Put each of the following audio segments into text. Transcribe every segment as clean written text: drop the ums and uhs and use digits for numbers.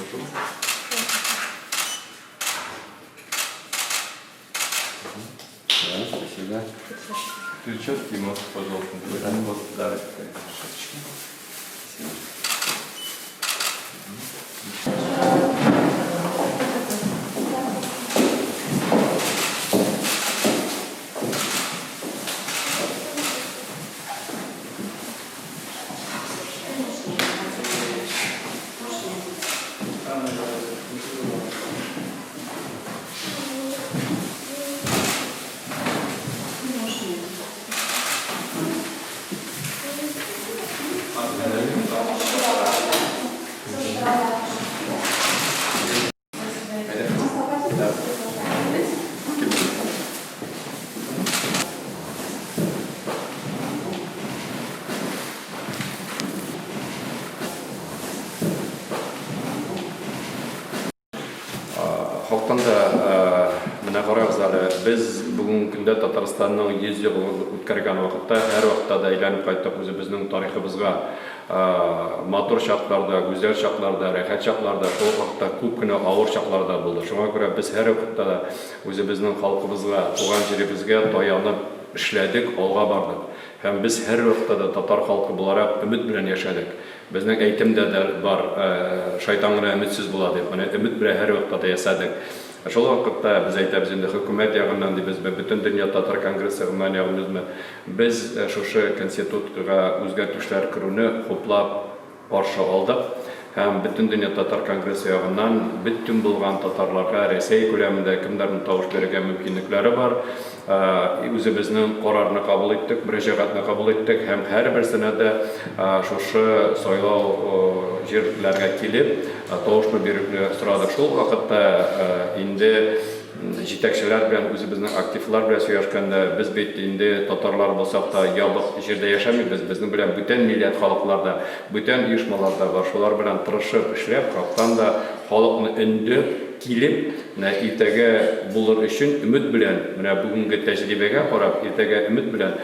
Да, спасибо. Перчатки и маску, пожалуйста. Да, вот, давайте. Спасибо. Хактан да, менә карагыз әле, без бүгенге көндә Татарстанның 100 еллыгын үткәргән вакытта һәрвакытта да әйләнеп кайттык үзебезнең тарихыбызга. Матур чакларда, гүзәл чакларда, рәхәт чакларда, шул ук вакытта күп кенә авыр чаклар да булды. Шуңа күрә без һәрвакытта да үзебезнең халкыбызга, туган җиребезгә таянып эшләдек, алга бардык. Һәм без һәрвакытта да татар халкы буларак өмет белән яшәдек. Безнең әйтемдә дә бар, шайтан гына өметсез була дип. Менә өмет белән һәрвакытта да ясәдек. Шул вакытта без әйтәбез инде, хөкүмәт ягыннан дибезме, Бөтендөнья татар конгрессы ягыннан ягынбызмы, без шушы Конституткага үзгәртешләр керүне хуплап каршы алдык. Һәм Бөтендөнья татар конгрессы ягыннан бөтен булган татарларга Рәсәй күләмендә кемнәрнең тавыш бирергә мөмкинлекләре бар, Үзебезнең карарны кабул иттек, мөрәҗәгатьне кабул иттек һәм һәрберсенә дә шушы сайлау җирлекләргә килеп, тавышны бирүне сорадык. Шул вакытта инде җитәкчеләр белән, үзебезнең активлар белән сөйләшкәндә, без бит инде татарлар булсак та, ябык җирдә яшәмибез, безнең белән бүтән милләт халыклар да, бүтән оешмалар да бар, шулар белән тырышып эшләп, хактан да халыкны өндәп, килеп, менә иртәгә булыр өчен өмет белән, менә бүгенге тәҗрибәгә карап, иртәгә өмет белән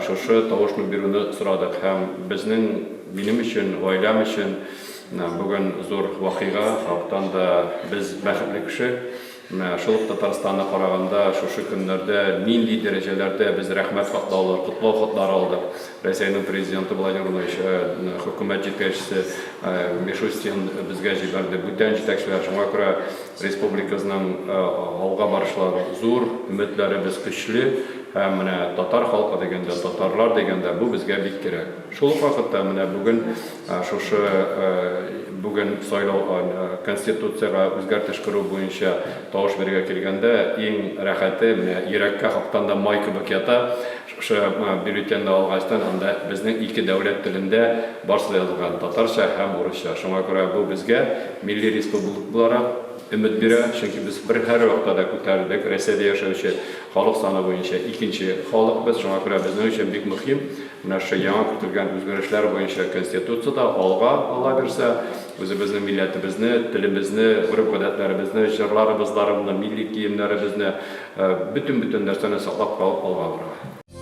шушы тавышны бирүне сорадык. Һәм безнең, минем өчен, гаиләм өчен бүген зур вакыйга, хактан да без бәхетле кеше. Менә шул ук Татарстанны караганда, шушы көннәрдә нинди дәрәҗәләрдә без рәхмәт хатлаулар, котлау хатлары алдык. Рәсәйнең Президенты Владимир Владимирович, хөкүмәт җитәкчесе Мишустин безгә җибәрде, бүтән җитәкчеләр. Шуңа күрә республикабызның алга барышлары зур, өметләребез көчле. Һәм менә татар халкы дигәндә, татарлар дигәндә, бу безгә бик кирәк. Шул ук вакытта менә бүген шушы бүген сайлау Конституциягә үзгәртеш керү буенча тавыш бирергә килгәндә, иң рәхәте, менә йөрәккә хактан да май кебек ята. Шушы бюллетеньне алгачтан, анда безнең ике дәүләт телендә барысы да язылган, татарча һәм урысча. Шуңа күрә бу безгә, милли республика буларак, өмет бирә, чөнки без бер һәрвакытта да күтәрелдек, Рәсәйдә яшәүче халык саны буенча икенче халык без, шуңа күрә безнең өчен бик мөһим, менә шушы яңа кертелгән үзгәрешләр буенча Конституция дә алга, Алла бирсә, үзебезнең милләтебезне, телебезне, гореф-гадәтләребезне, җырларыбызларымны, милли киемнәребезне, Бөтен-бөтен нәрсәне саклап калып алга бара.